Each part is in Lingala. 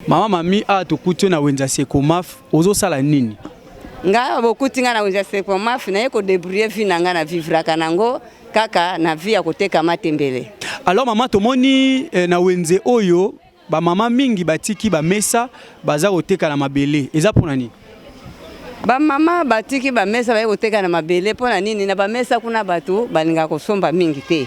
Mama Mami, awa tokuti yo na wenze ya Sekomaf, ozosala nini? Nga bokuti nga na wenze ya Sekomaf, naye ko débrouiller vie na nga, na vivraka nango kaka na vie ya koteka matembele. Alors mama, tomoni na wenze oyo ba mama mingi batiki ba mesa baza koteka na mabele, eza pona nini? Ba mama batiki ba mesa baye koteka na mabele pona nini? Na ba mesa kuna bato balingaka kosomba mingi te.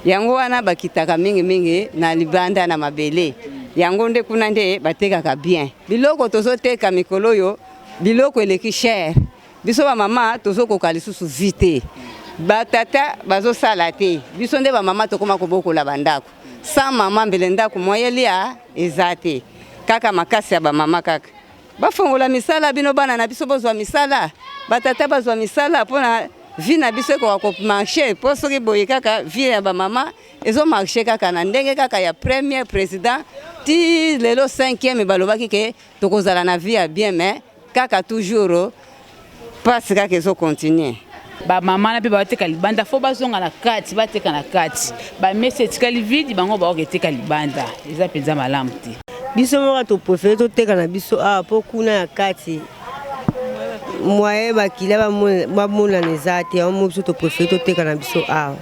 Yango wana bakitaka mingi mingi na libanda na mabele. Yango nde kuna nde batekaka bien. Biloko tozoteka mikolo oyo, biloko eleki cher. Biso ba mama tozokoka lisusu vie te. Ba tata bazosala te. Biso nde ba mama tokoma kobokola ba ndako. Sans mama mbele ndako moyen lia eza te. Kaka makasi ya ba mama kaka. Bafongola misala bino bana na biso bozwa misala, ba tata bazwa misala pona vie na biso ekoka ko marcher, po soki boye kaka vie ya ba mama ezo marcher kaka na ndenge kaka ya premier president ti lelo 5e balobaki ke tokozala na vie ya bien mais kaka toujours pasi kaka ezo continuer. Ba mama na pe bateka libanda fo bazonga na kati bateka na kati ba mesa etikali vide bango baoke eteka libanda eza mpenza malamu te. Biso moko to prefere toteka na biso awa po kuna ya kati moyen bakila bamonana eza te, yango biso to prefere toteka na biso awa.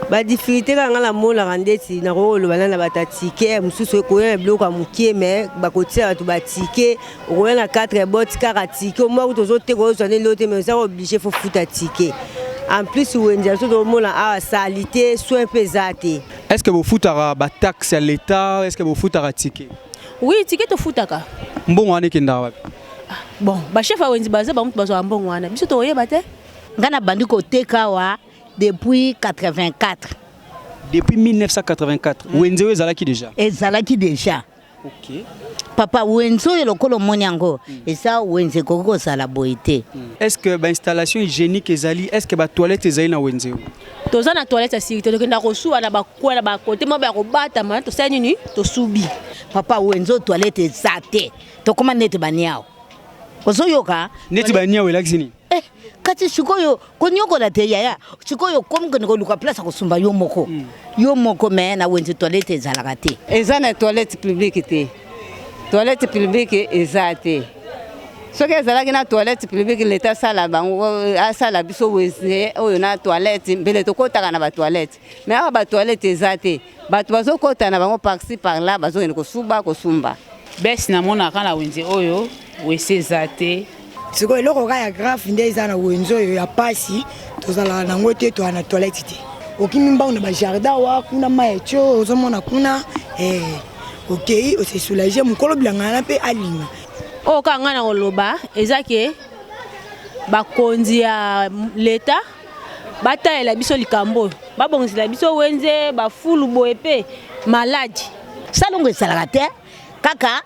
Ba difficulté kaka nga namonaka ndeti nakoki koloba na bato ya ticket mosusu ekoya na biloko ya mokie mais bakotia bato ba ticket, okoya na 4 bottes kaka ticket omwa kutu ozoteka ozwa nde eloko te mais oza obligé faut futa ticket. En plus wenze ya biso tozomona awa salite, soin mpe eza te. Est-ce que bofutaka ba taxe ya l'État? Est-ce que bofutaka ticket? Oui, ticket tofutaka. Mbongo wana ekendaka wapi? Bon, ba chef ya wenze baza bango bazwaka mbongo wana, biso tokoyeba te. Nga nabandi koteka awa depuis 84. Depuis 1984, wenze oyo ezalaki déjà? Ezalaki déjà. Okay. Papa, wenze oyo lokola omoni yango, eza wenze ekoki kozala boye te. Est-ce que ba installation hygiénique ezali? Est-ce que ba toilette ezali na wenze oyo? Toza na toilette ya siri te, tokenda kosuwa na ba coin na ba côté moko ya kobatama, tosali nini? Tosubi. Papa, wenze oyo toilette eza te. Tokoma neti ba niawu. Ozoyoka? Neti ba niawu elakisi nini? Kati sikoyo konyokola te yaya, sikoyo komi kende koluka place ya kosumba yo moko. Yo moko mais na wenze toilette ezalaka te. Eza na toilette publique te. Toilette publique eza te. Soki ezalaki na toilette publique, l'État asala bango, asala biso wenze oyo na toilette, mbele tokotaka na ba toilette. Mais awa ba toilette eza te. Bato bazokota na bango par-ci par-là, bazokende kosuba kosumba. Bese namonaka na wenze oyo wese eza te. Sikoyo eloko kaka ya grave nde eza na wenze oyo ya pasi, tozalaka nango te, toza na toilette te. Okimi mbangu na ba jardin wa kuna mai etio ozomona kuna, okei ose soulager, mokolo bilanga na mpe alima. Oyo kaka ngai na koloba eza ke bakonzi ya l'État batalela biso likambo oyo, babongisela biso wenze bafulu boye pe maladi. Salongo ezalaka te kaka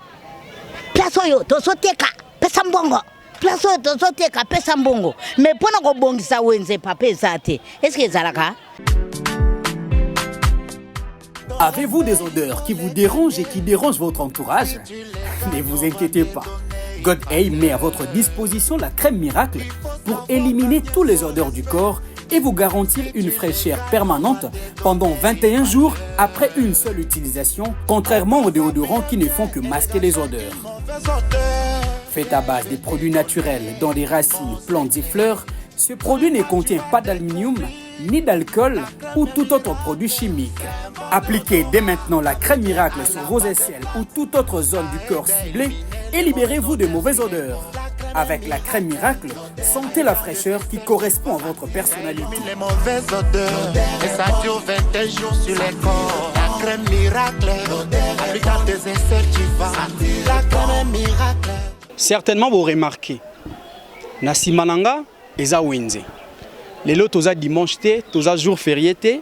place oyo tozoteka pesa mbongo, place oyo tozoteka pesa mbongo, mais mpona kobongisa wenze papa eza te. Est-ce que ezalaka? Avez-vous des odeurs qui vous dérangent et qui dérangent votre entourage? Ne vous inquiétez pas. God A met à votre disposition la crème miracle pour éliminer toutes les odeurs du corps et vous garantir une fraîcheur permanente pendant 21 jours après une seule utilisation, contrairement aux déodorants qui ne font que masquer les odeurs. Fait à base des produits naturels dans des racines, plantes et fleurs, ce produit ne contient pas d'aluminium ni d'alcool ou tout autre produit chimique. Appliquez dès maintenant la crème miracle sur vos aisselles ou toute autre zone du corps ciblée et libérez-vous de mauvaises odeurs. Avec la crème miracle, sentez la fraîcheur qui correspond à votre personnalité. Les mauvaises odeurs, et ça dure 21 jours sur les corps. La crème miracle, applique à tes aisselles, tu vas. La crème miracle. Certainement vous remarquez, na sima na nga eza wenze. Lelo toza dimanche te, toza jour férié te,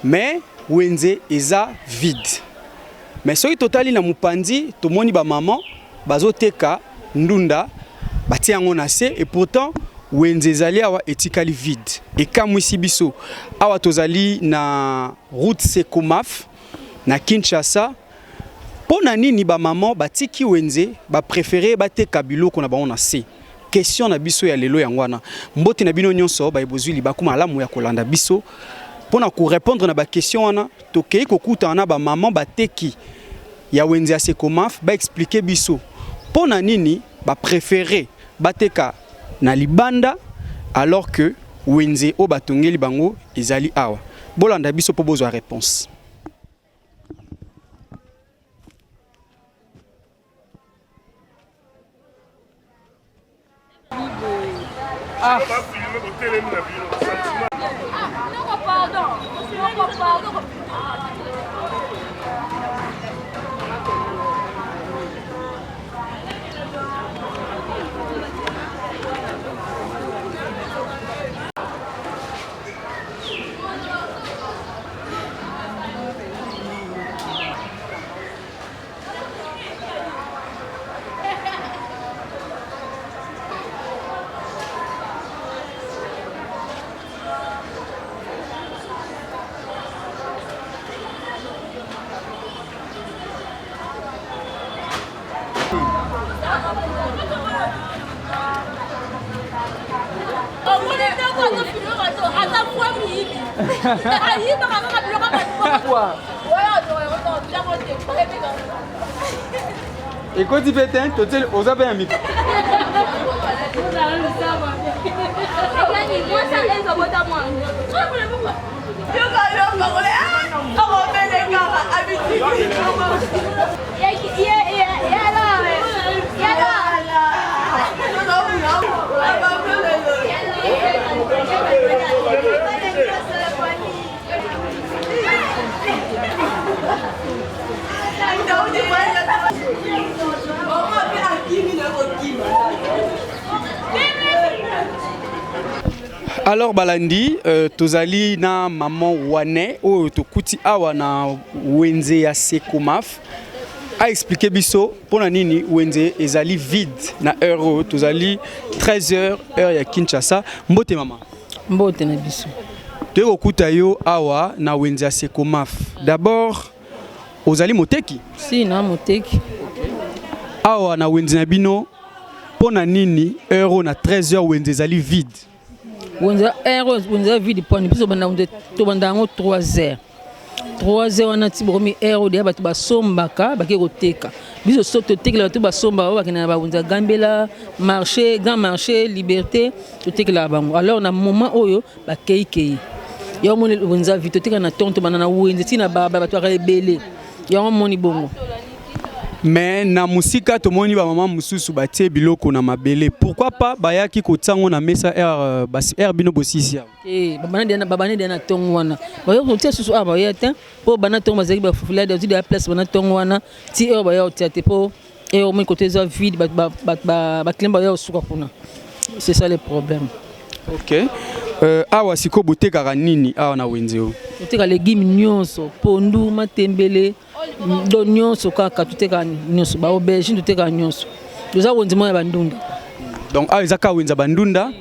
mais wenze eza vide. Mais soki totali na mopanzi, tomoni ba maman bazoteka ndunda, batie yango na se, et pourtant wenze ezali awa etikali vide. Ekamwisi biso. Awa tozali na route Sekomaf na Kinshasa. Pona nini ba maman batiki wenze, ba préférer bateka biloko na bango na se? Question na biso ya lelo yango wana. Mbote na bino nyonso ba ebozwi libaku malamu ya kolanda biso pona ko répondre na ba question wana. Tokei kokutana na ba maman bateki ya wenze ya Secomaf ba expliquer biso mpo na nini ba préférer bateka na libanda alors que wenze oyo batongeli bango ezali awa. Bolanda biso mpo bozwa réponse. Ah. Ekoti mpe te totieli oza mpe ya miko. Alors balandi, tozali na maman Wane oyo tokuti awa na wenze ya Secomaf a expliquer biso pona nini wenze ezali vide na heure oyo tozali 13h heure ya Kinshasa. Mbote mama. Mbote na biso. Toyei kokuta yo awa na wenze ya Secomaf. D'abord ozali moteki? Si, na moteki. Awa na wenze na bino pona nini heure oyo na 13h wenze ezali vide? Wenze heure wenze vide pona biso banda wenze tobanda yango 3h. 3h wana ti bokomi heure oyo deya bato basombaka bake koteka. Biso so totekela bato basombaka oyo bakende na ba wenze ya Gambela, marché, grand marché, liberté, totekelaka bango. Alors na moment oyo bakeikei. Yango moni wenze ya vide toteka na tonto banda na wenze ti na baba bato baka ebele. Yango moni bongo. Mais na musika tomoni ba mama mususu batie biloko na mabele. Pourquoi pas bayaki kotia ngo na mesa heure basi heure bino bosisi awa? Eh, babana deya na tongo wana. Bayo kotia susu awa baya te po bana tongo bazalaki ba fufula deya deya place bana tongo wana ti heure baya kotia te po heure omoni kote eza vide ba client baya kosuka kuna. C'est ça le problème. OK. Awa siko botekaka nini awa na wenze oyo? Toteka légumes nyonso, pondu, matembele, do nyonso kaka toteka nyonso, ba aubergine toteka nyonso. Toza wenze moko ya bandunda. Donc awa eza kaka wenze ya bandunda,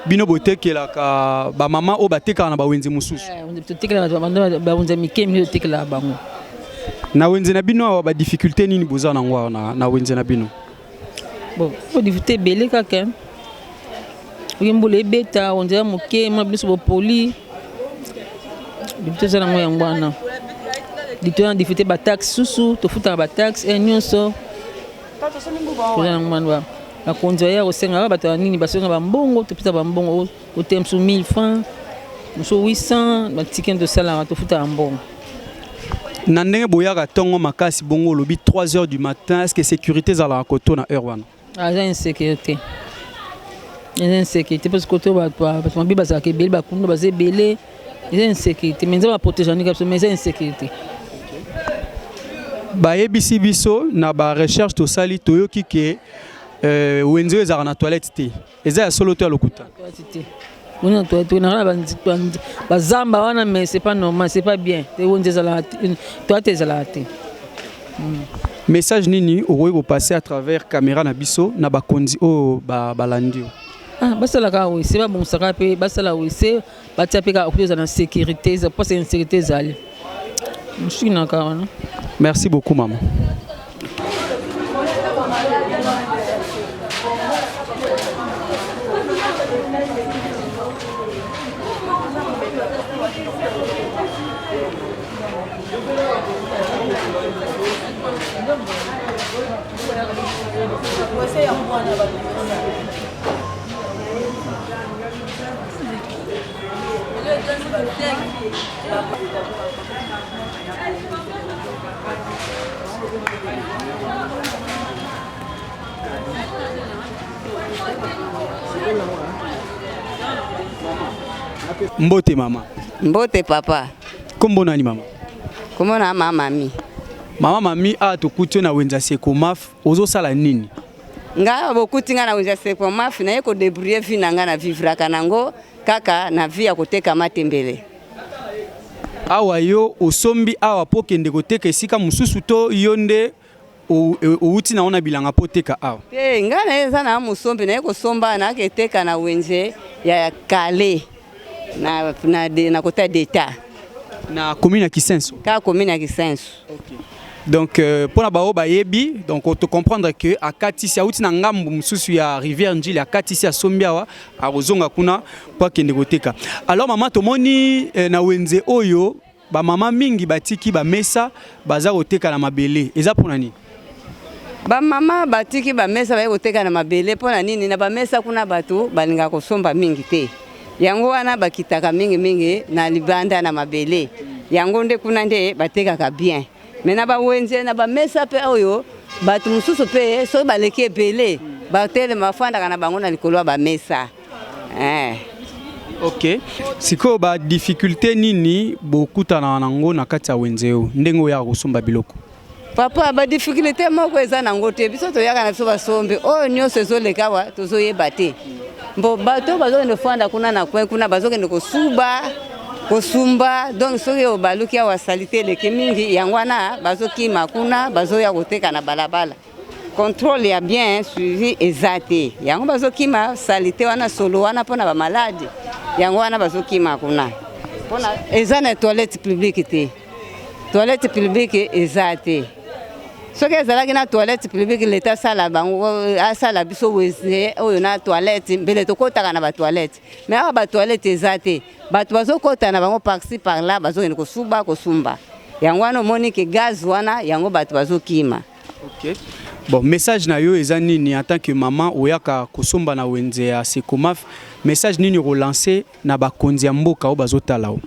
bino botekelaka ba mama oyo batekaka na ba wenze mosusu? Totekela bato ba wenze mike mike totekelaka bango. Na wenze na bino awa ba difficulté nini boza nango awa na wenze na bino? Bon, ba difficulté ebele kaka. Oyo mbula ebeta, wenze ya moke, mwa biso bopoli. Difficulté eza nango yango wana. Difficulté wana difficulté ba taxe susu, tofutaka ba taxe e nyonso. Toza nango wana. Bakonzi baya kosenga bato ya nini basenga ba mbongo, topesa ba mbongo, ote mosusu 1000 francs, mosusu 800, ba ticket tosalaka tofutaka mbongo. Na ndenge boyaka tongo makasi bongo olobi 3 heures du matin, est-ce que sécurité ezalaka koto na heure wana? Ah, eza insécurité. Eza insécurité parce que koto bato mabe bazalaka ebele, bakunda baza ebele, eza insécurité. Mais nzambe aprotéger ndenge biso, mais eza insécurité. Bayebisi biso na ba recherche tosali toyoki ke wenze oyo ezalaka na toilette te. Eza ya solo to ya lokuta? Toilette te. Wenze na toilette, na ba ba zamba wana, mais c'est pas normal, c'est pas bien. Te wenze ezalaka te, toilette ezalaka te. Message nini okoki kopasser à travers caméra na biso na bakonzi oyo balandi yo? Ah, basalaka wese, babongisaka pe, basala wese, batia pe kaka okuti ezala na sécurité, eza parce que insécurité ezali. Mosuki na kaka wana. Merci beaucoup maman. Mbote mama. Mbote papa. Kombo nani mama? Kombo na mama mami. Mama mami a tokuti yo na wenza Sekomaf ozosala nini? Nga bokuti nga na wenza Sekomaf naye ko débrouiller vie na nga na vivraka nango kaka na vie ya koteka matembele. Awa yo osombi awa po kende koteka esika mosusu to yo nde owuti na wana bilanga po teka awa? Te, nga na eza na mosombi naye kosomba nake teka na wenze ya Kale na, na, de, na kota d'etat na commune ya Kisenso. Kaka commune ya Kisenso. Okay. Donc euh, pona bao bayebi donc to comprendre que akatisi auti na ngambu mosusu ya rivière Njili akatisi asombi awa akozonga kuna po akende koteka. Alors mama tomoni eh, na wenze oyo ba mama mingi batiki ba mesa baza koteka na mabele eza pona nini? Ba mama batiki ba mesa baye koteka na mabele pona nini? Na ba mesa kuna bato balingaka kosomba mingi te, yango wana bakitaka mingi mingi na libanda na mabele, yango nde kuna nde batekaka bien. Me na ba wenze na ba mesa pe oyo bato mosusu pe soki baleki ebele batelema bafandaka na bango na likolo ya ba mesa eh. Ok, sikoyo ba difficulté nini bokutanaka nango na kati ya wenze oyo ndenge oyaka kosomba biloko? Papa, ba difficulté moko eza nango te, biso toyaka na biso basombi, oyo nyonso ezoleka awa tozoyeba te. Mbo bato bazokende kofanda kuna na coin kuna bazokende kosuba kosumba, donc soki obaluki awa salite eleki mingi, yango wana bazokima kuna bazoya koteka na balabala. Contrôle ya bien suivi eza te, yango bazokima salite wana solo wana mpona ba malade, yango wana bazokima kuna mpona eza na toilette publique te. Toilette publique eza te. Soki ezalaki na toilette publique leta asala bango asala biso wenze oyo na toilette mbele tokotaka na ba toilette, mais awa ba toilette eza te, bato bazokota na bango par-ci par-là, bazokende kosuba kosumba, yango wana omoni ke gaz wana yango bato bazokima. Okay. Bon, message na yo eza nini en tant que maman oyaka kosomba na wenze ya Sekomaf, message nini okolancer na bakonzi ya mboka oyo bazotala yo?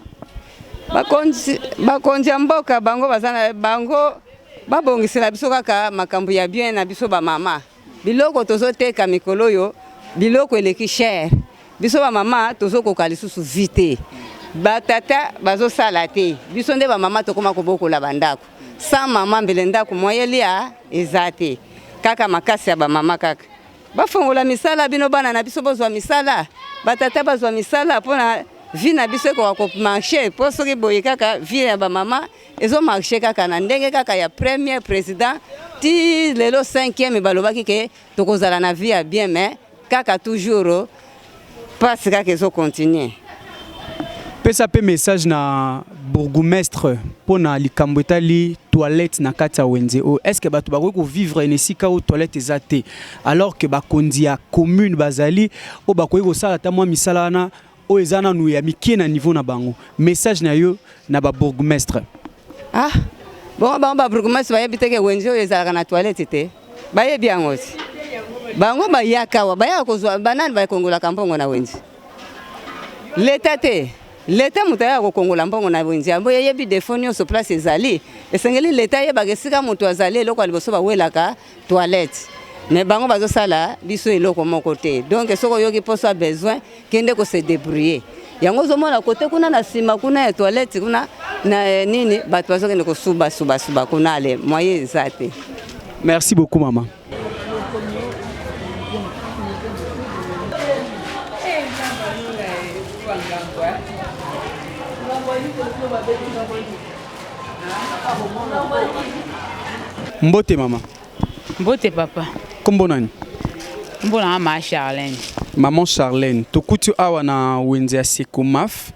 Bakonzi, bakonzi ya mboka bango baza na bango babongisela biso kaka makambo ya bien na biso ba mama. Biloko tozoteka mikolo oyo biloko eleki cher. Biso ba mama tozokoka lisusu vie te. Ba tata bazosala te. Biso nde ba mama tokoma kobokola ba ndako. Sans mama mbele ndako moyen lia eza te. Kaka makasi ya ba mama kaka. Bafongola misala bino bana na biso bozwa misala. Ba tata bazwa misala pona vie na biso ekoka ko marcher po soki boye kaka vie ya ba mama ezo marcher kaka na ndenge kaka ya premier president ti lelo 5e balobaki ke tokozala na vie ya bien mais kaka toujours pasi kaka ezo continuer. Pesa pe message na bourgmestre pona likambo etali toilette na kati ya wenze oyo. Est-ce que bato bakoki ko vivre na esika oyo toilette eza te alors que bakonzi ya commune bazali oyo bakoki kosala ata mwa misala wana oyo eza nanu ya mike na niveau na bango. Message na yo na ba bourgmestre. Ah bongo bango ba bourgmestre bayebi te ke wenze oyo ezalaka na toilette te? Bayebi yango te. Bango bayaka awa bayaka kozwa banani bakongolaka mbongo na wenze? Leta te. Leta moto ayaka kokongola mbongo na wenze yango eyebi defo nyonso place ezali. Esengeli leta ayebaka esika moto azali eloko ya liboso bawelaka toilette. Mais bango bazosala biso eloko moko te. Donc soki oyoki posa besoin kende ko se débrouiller. Yango ozomona kote kuna na sima kuna ya toilette kuna na eh, nini bato bazokende kosuba suba suba kuna ale moyen eza te. Merci beaucoup maman. Mbote mama. Mbote papa. Kombo nani? Kombo na mama Charlène. Maman Charlène, tokuti awa na wenze ya Sekomaf.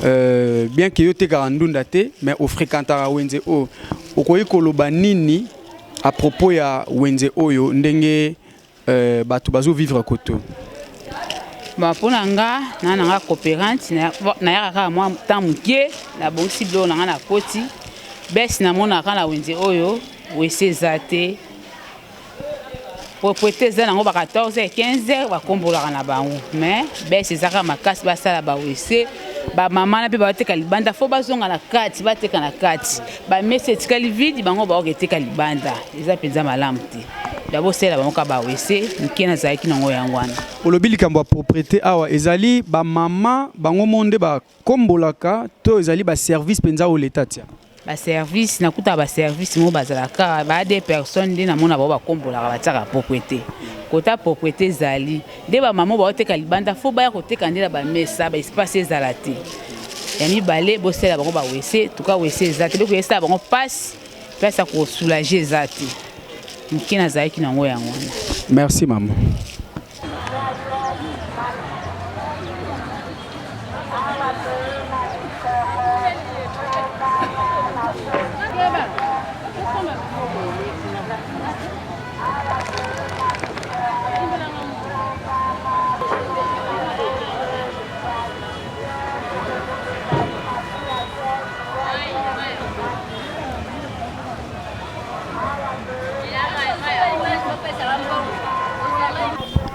Euh, bien que yo tekaka ndunda te, mais ofréquentaka wenze oyo. Okoki koloba nini à propos ya wenze oyo ndenge euh, bato bazo vivre koto? Bon, mpo na nga na nga coopérante, nayaka kaka mwa temps moke, nabongisi biloko na nga, nakoti bese, namonaka na wenze oyo wese eza te, propriété eza nango ba 14 h 15 h bakombolaka na bango, mais bese eza kaka makasi. Basala bawese, bamama na mpe bateka libanda, fo bazonga na kati, bateka na kati. Bamesa etikali vide, bango baoka eteka libanda, eza mpenza malamu te. Dabosala bango kaka bawese moke. Nazalaki nango yango wana. Olobi likambo ya propriété awa, ezali bamama bango mo nde bakombolaka to ezali baservice mpenza oyo leta tia? Baservice, nakutaka baservice moko bazalaka ba deux personnes nde namona bango bakombolaka, batiaka propriété. Kota propriété ezali nde bamama baoteka libanda, fo baya koteka nde na bamesa, baespace ezala te. Ya mibale, bosala bango bawese tuka, wese eza te, bekoyesala bango mpasi, place ya kosoulager eza te. Moke nazalaki nango yango wana. Merci, mama.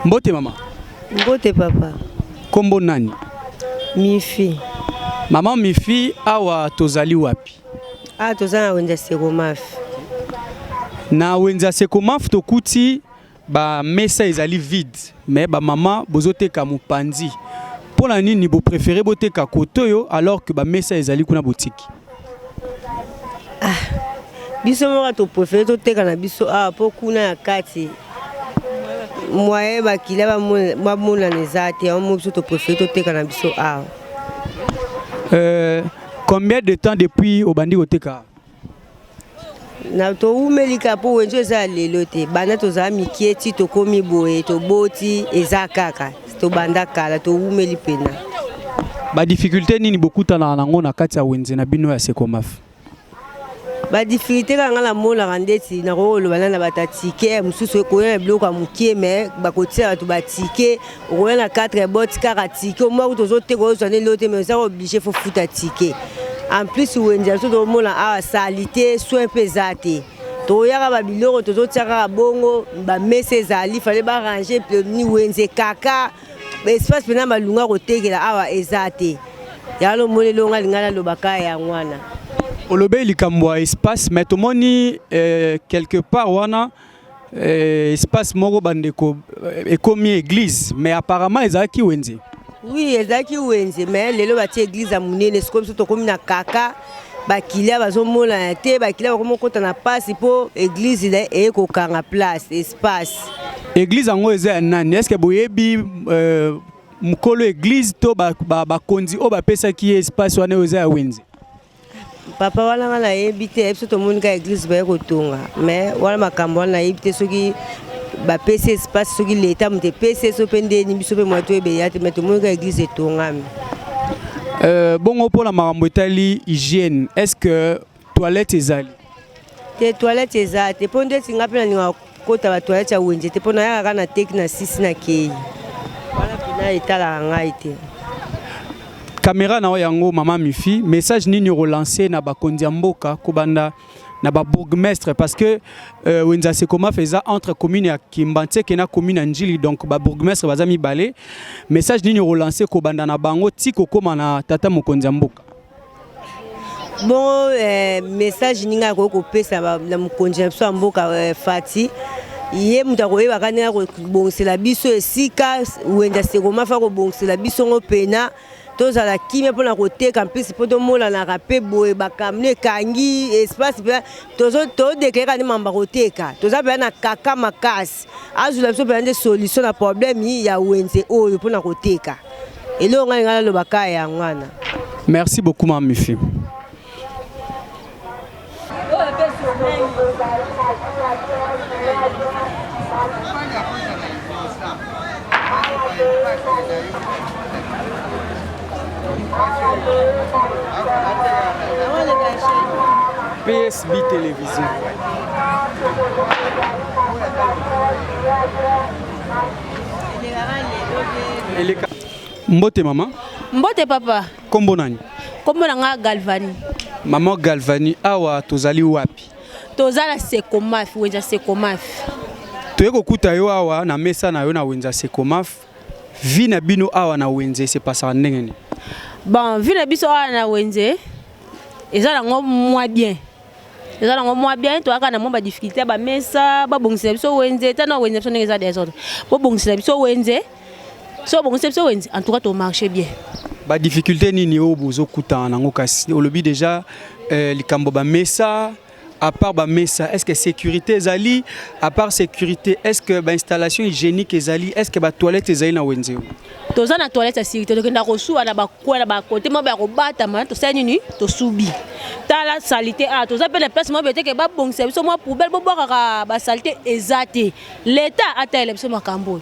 Mbote, mama. Mbote, papa. Kombo nani? Mifi. Mama Mifi, awa tozali wapi? Ah, toza na wenze ya Sekomaf. Na wenze ya Sekomaf, tokuti bamesa ezali vide, mais bamama bozoteka mopanzi. Mpo na nini bopréféré boteka kote oyo alors que bamesa ezali kuna botiki? Ah, biso moko topréféré toteka na biso awa mpo kuna ya kati moyen bakila bamonana eza te. Yango mo biso topréféré toteka na biso awa. Combien de temps depuis obandi koteka? Na towumeli kaka, mpo wenze eza ya lelo te. Banda tozala mike ti tokómi boye, toboti, eza kaka tobanda kala, towumeli mpena. Badifficulté nini bokutanaka nango na kati ya wenze na bino ya Sekomaf? Badifficulté kaka nga namonaka, ndeti nakoki koloba na bato ya ticket mosusu, ekoya na biloko ya moke, mais bakotia bato batike. Okoya na 4 bottes kaka ticket moko, tozoteka, ozwa nde lelo te, mais oza obligé fo futa ticket. En plus, wenze ya biso tozomona awa saleté, soin mpe eza te. Toyaka babiloko tozotia kaka bongo, bamesa ezali, fale barange ni wenze kaka espace mpena malunga kotekela awa eza te. Yango lomoni elongo alinga nalobaka yango wana. Olobeli likambo ya espace, mais tomoni quelque part wana espace moko bandeko ekomi église, mais apparemment ezalaki wenze. Oui, ezalaki wenze, mais lelo batie église ya monene. Sikoyo biso tokomi na kaka, bakilia bazomonana te, bakilia bakomi okota na pasi mpo église eye kokanga place, espace. Église yango eza ya nani? Est ce que boyebi mokolo église to bakonzi oyo bapesaki ye espace wana oyo eza ya wenze? Papa, wana nga nayebi te. Biso tomoni ka église baye kotonga, mais wana makambo wana nayebi te soki bapesi espace, soki leta moto epesi so mpe ndeni. Biso mpe mwa toyebeya te, mais tomoni ka église etongami. Bongo mpona makambo etali hygiène, est ce que toilette ezali? Te, toilette eza te, mpo ndeti nga mpe nalingaka kota batoilette ya wenze te, mpo nayaka kaka na teki na sisi na kei wana, mpena etalaka ngai te. Caméra na oyo yango, mama Mifi, message nini okolancer na bakonzi ya mboka, kobanda na babourgmestre? Parce que wenze ya Sekomaf eza entre commune ya Kimbanseke na commune ya Njili, donc babourgmestre baza mibale. Message nini okolancer kobanda na bango ti kokóma na tata mokonzi ya mboka? Bongo message ninga akoki kopesa na mokonzi na biso ya mboka Fati, ye moto akoyebaka ndenge akobongisela biso esika wenze ya Sekomafa, akobongisela biso ngo pena tozala kimia mpona koteka mpisi, mpo tomonanaka mpe boye. Bakamino ekangi espace mpe todéclarer nde mamba koteka, toza mpenza na kaka makasi. Azwela biso mpenza nde solution na problème ya wenze oyo mpona koteka. Eloko ngai ngai nalobaka yango wana. Merci beaucoup, mama Mifi. PSB Télévision. Eleka. Mbote mama. Mbote papa. Kombo nani? Kombo na nga Galvani. Mama Galvani, awa tozali wapi? Toza na Sekomaf, wenza Sekomaf. Toye kokuta yo awa na mesa na yo na wenza Sekomaf. Vie na bino awa na wenze se passaka ndenge nini? Bon, vie na biso awa na wenze eza nango mwa bien. Eza nango mwa bien, toyaka na mwa ba difficulté ya ba mesa, babongisela biso wenze, tana wenze biso ndenge eza desordre. Bobongisela biso wenze. So bongisa biso wenze, en tout cas to marcher bien. Ba difficulté nini oyo bozokutana nango kasi olobi déjà likambo ba mesa, à part ba mesa, est-ce que sécurité ezali? À part sécurité, est-ce que ba installation hygiénique ezali? Est-ce que ba toilette ezali na wenze? Toza na toilette ya sécurité, tokenda kosuwa na ba coin na ba côté moko ya kobatama, tosali nini? Tosubi. Tala salité a, toza pe na place moko bete ke babongisa biso mwa poubelle, bobwakaka ba salité eza te. L'État atayela biso makambo oyo.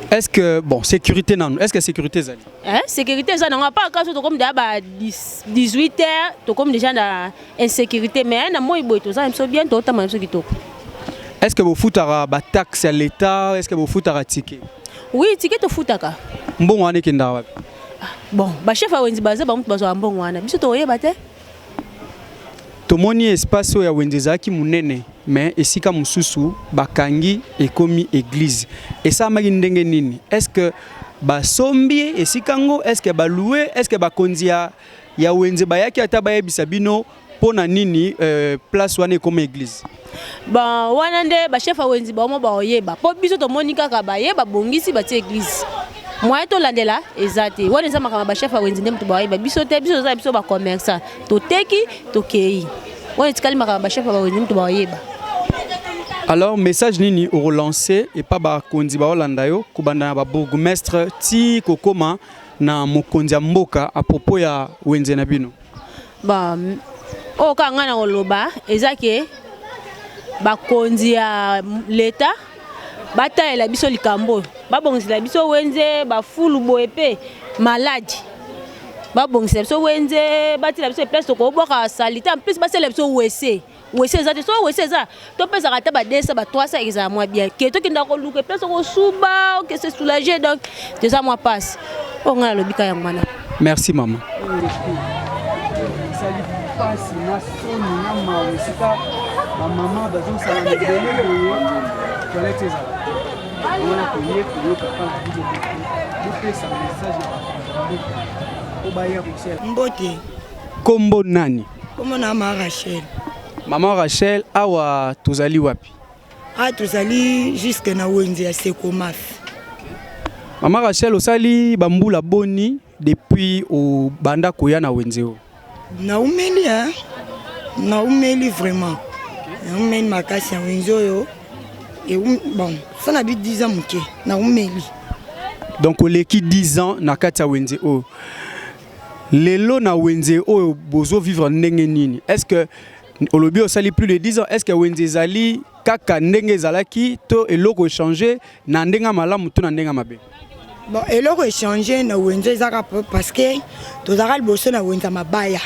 Est-ce que bon sécurité nanu, est-ce que sécurité ezali? Hein, sécurité eza nango apa kaso tokomi déjà ba 18 heures, tokomi déjà na insécurité, mais na moi boye toza biso bien, totama biso kitoko. Est-ce que bofutaka ba taxe ya l'État? Est-ce que bofutaka ticket? Oui, ticket tofutaka. Mbongo wana ekendaka wapi? Bon, ba chef ya wenze baza ba mutu bazwa mbongo wana. Biso toyeba te. Tomoni espace oyo ya wenze ezalaki monene, mais esika mosusu bakangi ekomi église. Esalamaki ndenge nini? Est-ce que basombi esika ngo? Est-ce que baloué? Est-ce que bakonzi ya wenze bayaki ata bayebisa bino mpona nini place wana ekomi église? Bon, wana nde ba chef ya wenze bango baoyeba. Po biso tomoni kaka baye babongisi batie église. Moyen tolandela eza te. Wana eza makambo ba chef ya wenze nde moto baoyeba. Biso te, biso toza biso ba commerçant. Toteki, tokei. Wana etikali makambo ba chef ya wenze moto baoyeba. Alors message nini orelancer et pas bakonzi baolanda yo kobanda na ba bourgmestre ti kokoma na mokonzi ya mboka à propos ya wenze na bino? Bon, oyo kaka ngai na koloba eza ke bakonzi ya l'État batalela biso likambo oyo, babongisela biso wenze, bafulu boye pe maladi, babongisela biso wenze, batila biso place tokobwaka salite, en plus basalela biso WC. WC eza te, so WC eza topesaka ata ba 200 ba 300 ezala mwa bien ke tokenda koluka place kosuba, oke se soulager, donc toza mwa passe. Oyo ngai nalobi ka yango wana. Merci mama. Ezali pasi na soni na mawa esika bamama bazosala mibele boye, toilette ezala te. Wana toye koyoka mpa na bino bopesa message na bakonzi ya mboka po baya kosala. Mbote. Kombo nani? Kombo na Mama Rachel. Mama Rachel, awa tozali wapi? Ah, tozali jusque na wenze ya Sekomaf. Mama Rachel, osali bambula boni depuis obanda koya na wenze oyo? Naumeli, hein? Naumeli vraiment. Naumeli makasi ya wenze oyo. Bon, ça na bi 10 ans moke. Naumeli. Donc oleki 10 ans na kati ya wenze oyo. Lelo na wenze oyo bozo vivre ndenge nini? Est-ce que olobi osali plus de 10 ans, est-ce que wenze ezali kaka ndenge ezalaki to eloko échanger na ndenge malamu to na ndenge mabe? Bon, eloko échanger na wenze ezaka parce que tozalaka liboso na wenze mabaya.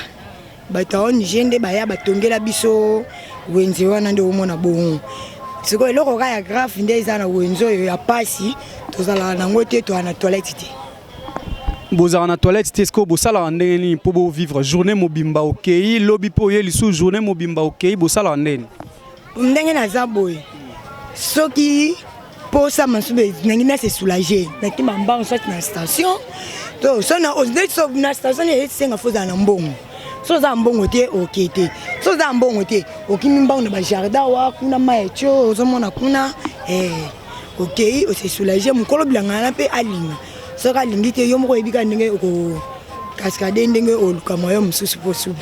Bato ya ONG nde baya batongela biso wenze wana nde omona bongo. Sikoyo eloko kaka ya grave nde eza na wenze oyo ya pasi, tozalaka nango te, toza na toilette te. Bozalaka na toilette te, sikoyo bosalaka ndenge nini mpo bovivre journée mobimba okei, lobi mpo oye lisusu journée mobimba okei, bosalaka ndenge nini? Ndenge naza boye, soki posa masuba nangi na se soulager, nakima mbango soit na station to so na so na station esenga fo ozala na mbongo. So oza na mbongo te oke te, so oza na mbongo te okimi mbango na ba jardin wa kuna mai etio ozomona kuna, okei ose soulager. Mokolo bilanga na mpe alinga, soki alingi te yo moko oyebi kaka ndenge oko cascade ndenge oluka moyen mosusu mpo suba.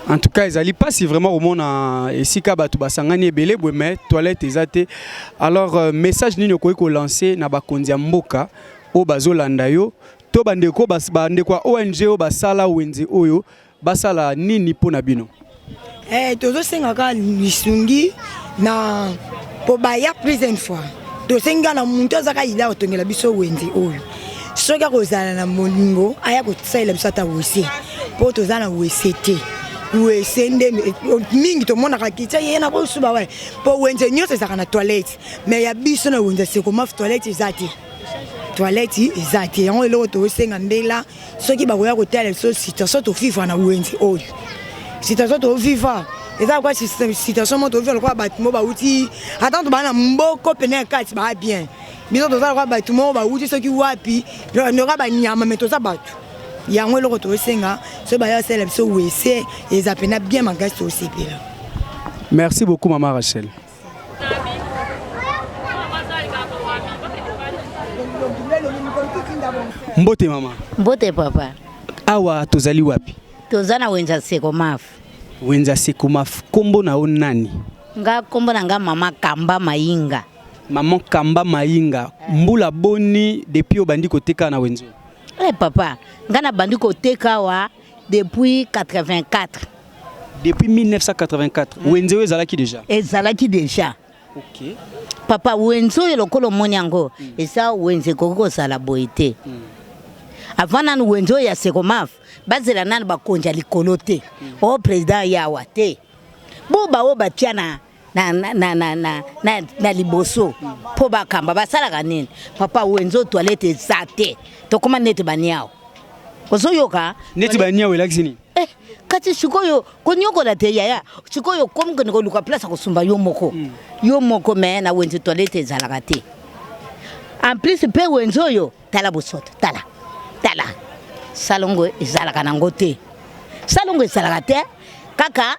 En tout cas ezali pasi vraiment komona esika bato basangani ebele boye mais toilette eza te. Alors message nini okoki kolancer na bakonzi ya mboka oyo bazolanda yo to bandeko bandeko ya ONG oyo basala wenze oyo basala nini mpo na bino? Tozosenga kaka lisungi na po baya plus une fois. Tosengi kaka na muntu azaka ila kotongela biso wenze oyo, soki akozala na molingo aya kosalela biso ata WC, po toza na WC te. WC nde mingi tomonaka kitia ye na kosuba wana, po wenze nyonso ezalaka na toilette, mais ya biso na wenze Sekomaf toilette eza te. Toilette eza te. Yango eloko tosenga mbela soki bakoya kotala biso situation tovivre na wenze oyo. Situation tovivre eza kwa situation moko tovivre lokola bato moko bauti ata to baa na mboko pene ya kati baa bien. Biso toza lokola bato moko bauti soki wapi noka banyama me toza bato. Yango eloko tosenga soki baya kosalela biso wese eza pena bien makasi tosepela. Merci beaucoup mama Rachel. Mbote mama. Mbote papa. Awa tozali wapi? Toza na wenza Sekomaf. Wenza Sekomaf, kombo na yo nani? Nga kombo na nga mama Kamba Mayinga. Maman Kamba Mayinga, mbula boni depuis obandi koteka na wenze? Eh papa, nga na bandi koteka awa depuis 84. Depuis 1984, mm. Wenze oyo ezalaki déjà? Ezalaki déjà. OK. Papa wenze oyo lokola omoni yango mm. eza wenze ekoki kozala boye te. Mm. Avant nanu wenze oyo ya Sekomaf bazela nanu bakonzi ya likolo te. Mm. O président yawa te. Bo baoyo batia na na, na, na, na, na, na, na liboso mpo bakamba basalaka nini papa wenze oyo toilette eza te tokoma neti baniao ozoyoka neti baniao elakisi nini eh, kasi sikoyo konyokola te yaya sikoyo okomi kende koluka place ya kosumba yo moko mm. yo moko me na wenze toilette ezalaka te en plus mpe wenze oyo tala bosoto tala tala salongo ezalaka nango te salongo ezalaka te kaka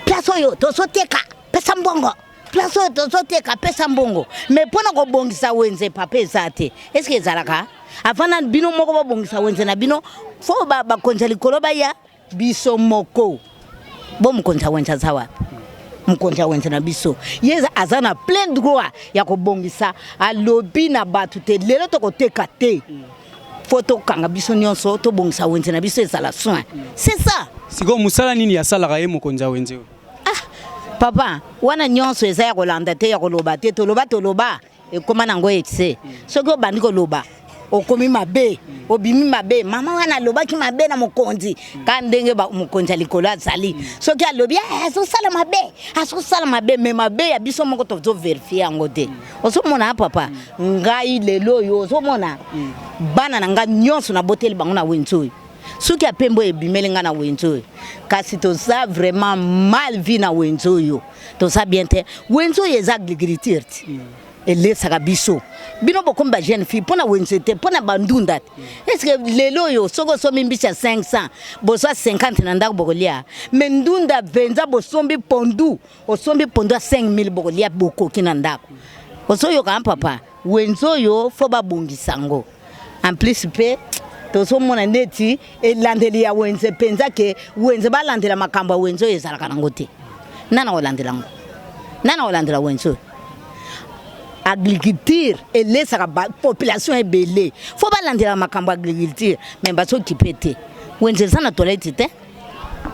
place oyo tozoteka pesa mbongo place oyo tozoteka pesa mbongo me mpo na kobongisa wenze papa eza te eske ezalaka avant na bino moko bobongisa wenze na bino fo bakonzi ya likolo baya biso moko bo mokonzi ya wenze aza wapi mokonzi ya wenze na biso ye aza na plein droit ya kobongisa alobi na bato te lelo tokoteka te fo tokanga biso nyonso tobongisa wenze na biso ezala soin c'est ça sikoyo mosala nini asalaka ye mokonzi ya wenze oyo ah papa wana nyonso eza ya kolanda te ya koloba te toloba toloba ekoma nango excès soki obandi koloba okomi mabe obimi mabe mama wana alobaki mabe na mokonzi ka ndenge mokonzi ya likolo azali soki alobi eh, azosala mabe azosala mabe me mabe ya biso moko tozoverifie yango te ozomona papa ngai lelo oyo ozomona bana na ngai nyonso naboteli bango na wenze oyo suki ya pembe oyo ebimeli ngai na wenze oyo kasi toza vraiment mal vie na wenze oyo toza bien te wenze oyo eza agriculture ti mm. elesaka biso bino bokomi ba jeune fille mpo na wenze te mpo na bandunda te mm. estce lelo oyo soki osombi mbisi ya 500 bozwa 50 na ndako bokolia me ndunda mpenza bosombi pondu osombi pondu ya 5000 bokolia bokoki na ndako mm. ozoyoka papa wenze oyo fo babongisa yango en plus mpe tozomona neti elandeli ya wenze mpenza ke wenze balandela makambo ya wenze oyo ezalaka nango te nana kolandela yango nana kolandela wenze oyo agriculture elesaka population ebele fo balandela makambo ya agriculture me bazokipe te wenze eza na toilette te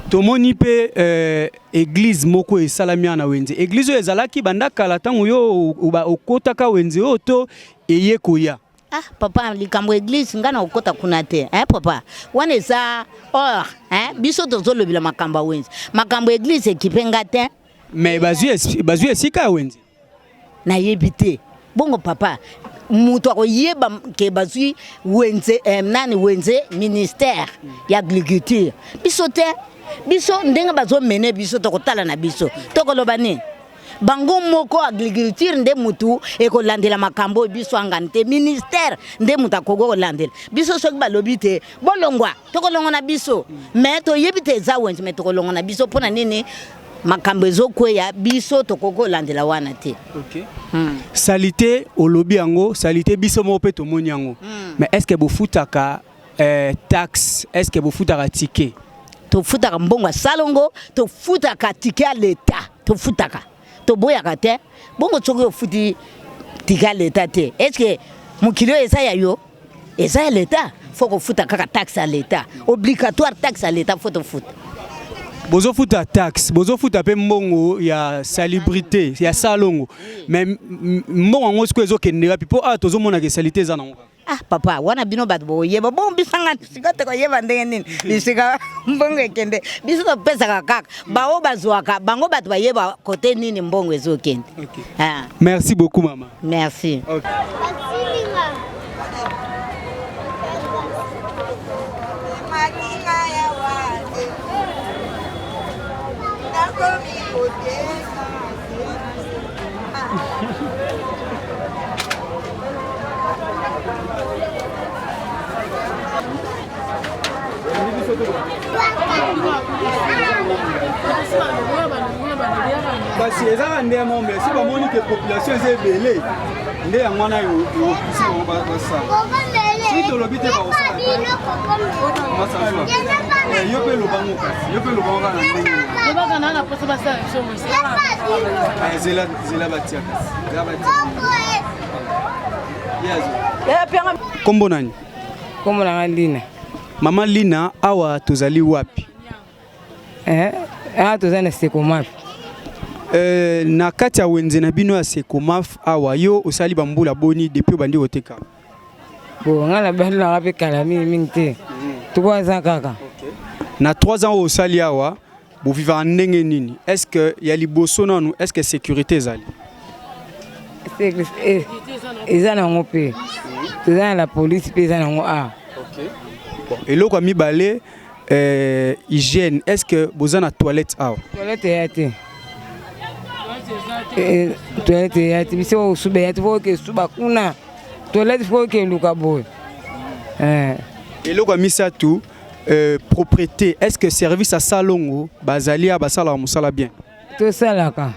tomoni mpe eh, eglise moko esalami awa na wenze eglise oyo ezalaki banda kala ntango yo okotaka wenze oyo to eye koya Ah papa likambo eglise nga na kokota kuna te eh papa wana eza or eh biso tozolobela makambo ya wenze makambo ya eglise ekipe nga te mais bazwi bazwi esika ya wenze nayebi te bongo papa moto akoyeba ke bazwi wenze eh, nani wenze ministère ya agriculture biso te biso ndenge bazomene biso tokotala na biso tokoloba nini bango moko agriculture nde mutu ekolandela makambo oyo biso angani te ministère nde mutu akoki kolandela biso soki balobi te bolongwa tokolongwa na biso me toyebi te eza wenze me tokolongwa na biso mpo na nini makambo ezokweya biso tokoki kolandela wana te okay. hmm. salite olobi yango salite biso moko mpe tomoni yango hmm. mais est ce que bofutaka eh, taxe est ce que bofutaka ticket tofutaka mbongo ya salongo tofutaka ticket ya leta tofutaka toboyaka te bongo soki ofuti ticket ya leta te est ce que mokili oyo eza ya yo eza ya leta fo kofuta kaka taxe ya leta obligatoire taxe ya leta fo tofuta bozofuta taxe bozofuta mpe mbongo ya salubrité ya salongo mais mbongo yango sikoyo ezokende wapi mpo awa tozomonaka esalite eza nango Ah papa wana bino bato bokoyeba bongo biso nga sika tokoyeba ndenge nini bisika mbongo ekende biso topesaka kaka baoyo bazwaka bango bato bayeba kote nini mbongo ezokende okay. ah. Merci beaucoup mama. Merci. Okay. Kasi ezaka nde yango, mais si bamoni ke population eza ebele, nde yango wana epesi bango basala. Soki tolobi te, bakosala. Yo mpe lobango, kasi yo mpe lobango kaka na ndenge. Zela, zela, batia, kasi zela, batia. Kombo nani? Kombo na nga Lina. Mama Lina, awa tozali wapi? Awa toza na Sekomaf. Na kati ya wenze na bino ya Sekomaf awa, yo osali bambula boni depuis obandi koteka? Bon, nga na bandi nanga mpe kala mingimingi te, 3 ans kaka. Na 3 ans oyo osali awa, bovivaka ndenge nini? Est ce que ya liboso nanu, est ce que sécurité ezali? Eza nango mpe, toza na la police mpe eza nango awa. Bon, eloko ya mibale, hygiène. Est ce que boza na toilette awa? Toilette eya te. Toilette eya te. Biso osuba eya te, faut oke suba kuna. Toilette faut oke eluka boye. Eloko ya misato, propreté. Est ce que service ya salongo bazali awa, basalaka mosala bien? Tosalaka.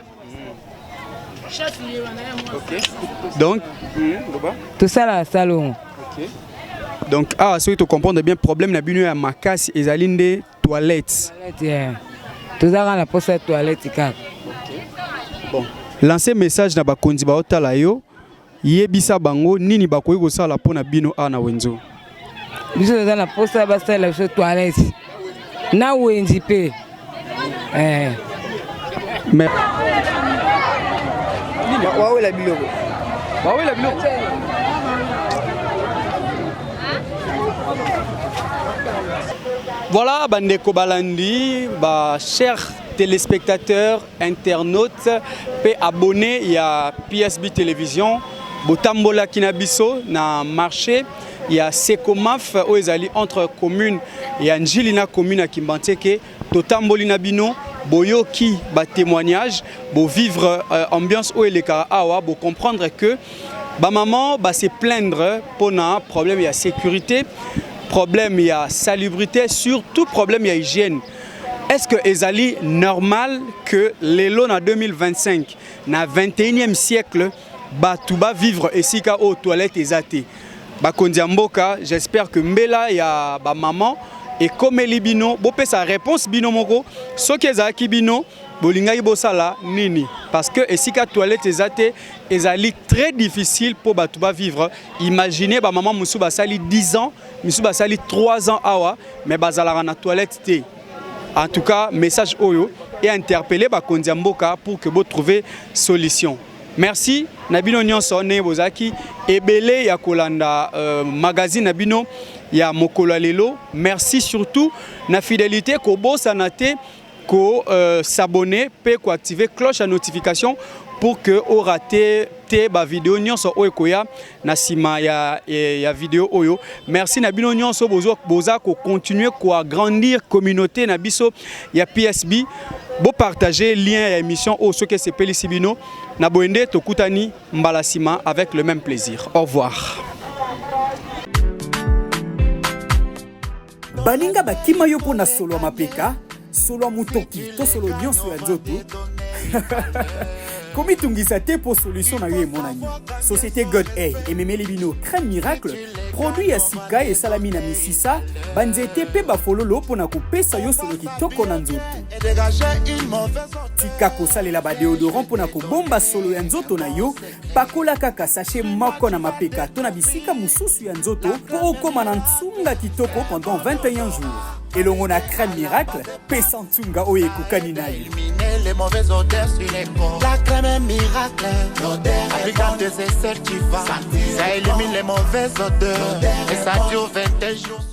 Donc Tosalaka salongo. Donc awa, soki tocomprendre bien, problème na bino ya makasi ezali nde toilette? Toilette, toza kaka na posa ya toilette kaka. Bon, lancer message na bakonzi baotala yo, yebisa bango nini bakoki kosala mpo na bino awa na wenze. Biso toza na posa basalela biso toilette na wenze mpe. Mais Wawela biloko. Bawela biloko. Voilà, bandeko balandi, ba chers téléspectateurs, internautes pe abonnés ya PSB Télévision, botambolaki na biso na marché ya Sekomaf oyo ezali entre commune ya Njili na commune ya Kimbanseke. Totamboli na bino, boyoki batémoignage, bovivre ambiance oyo elekaka awa, bocomprendre que bamama base plaindre mpona problème ya sécurité, problème ya salubrité, surtout problème ya hygiène. Est-ce que ezali normal que lelo na 2025, na 21e siècle, bato bavivre esika oyo toilette eza te? Bakonzi ya mboka, j'espère que mbela ya bamama ekomeli bino, bopesa réponse bino moko. Soki ezalaki bino, bolingaki bosala nini? Parce que esika toilette eza te, ezali très difficile mpo bato bavivre. Imagine, bamama mosusu basali 10 ans, misusu basali 3 ans awa, mais bazalaka na toilette te. En tout cas, message oyo et interpeller bakonzi ya mboka pour que botrouver solution. Merci na bino nyonso ndenge bozalaki ebele ya kolanda magazine na bino ya mokolo ya lelo. Merci surtout na fidélité. Kobosana te ko s'abonner mpe koactiver cloche ya notification pour que orater te bavideo nyonso oyo ekoya na nsima ya video oyo. Merci na bino nyonso boza kocontinue koagrandir communauté na biso ya PSB. Bopartage lien ya émission oyo soki esepelisi bino. Na boye nde tokutani mbala nsima avec le même plaisir. Au revoir. Baninga bakima yo mpo na solo ya mapeka, solo ya motoki to solo nyonso ya nzoto, komitungisa te mpo solution na yo emonani. Société God A ememeli bino crème miracle, produit ya sika esalami na misisa, banzete mpe bafololo mpo na kopesa yo solo kitoko na nzoto. Tika kosalela badéodorant mpo na kobomba solo ya nzoto na yo. Pakola kaka sachet moko na mapeka to na bisika mosusu ya nzoto mpo okóma na nsunga kitoko pendant 21 jours. Elongo na crème miracle, pesa nsunga oyo ekokani na yo. Les mauvaises odeurs sur les corps. La crème est miracle. Applique à tes aisselles, tu vas. Ça élimine les mauvaises odeurs. Et ça dure 21 jours.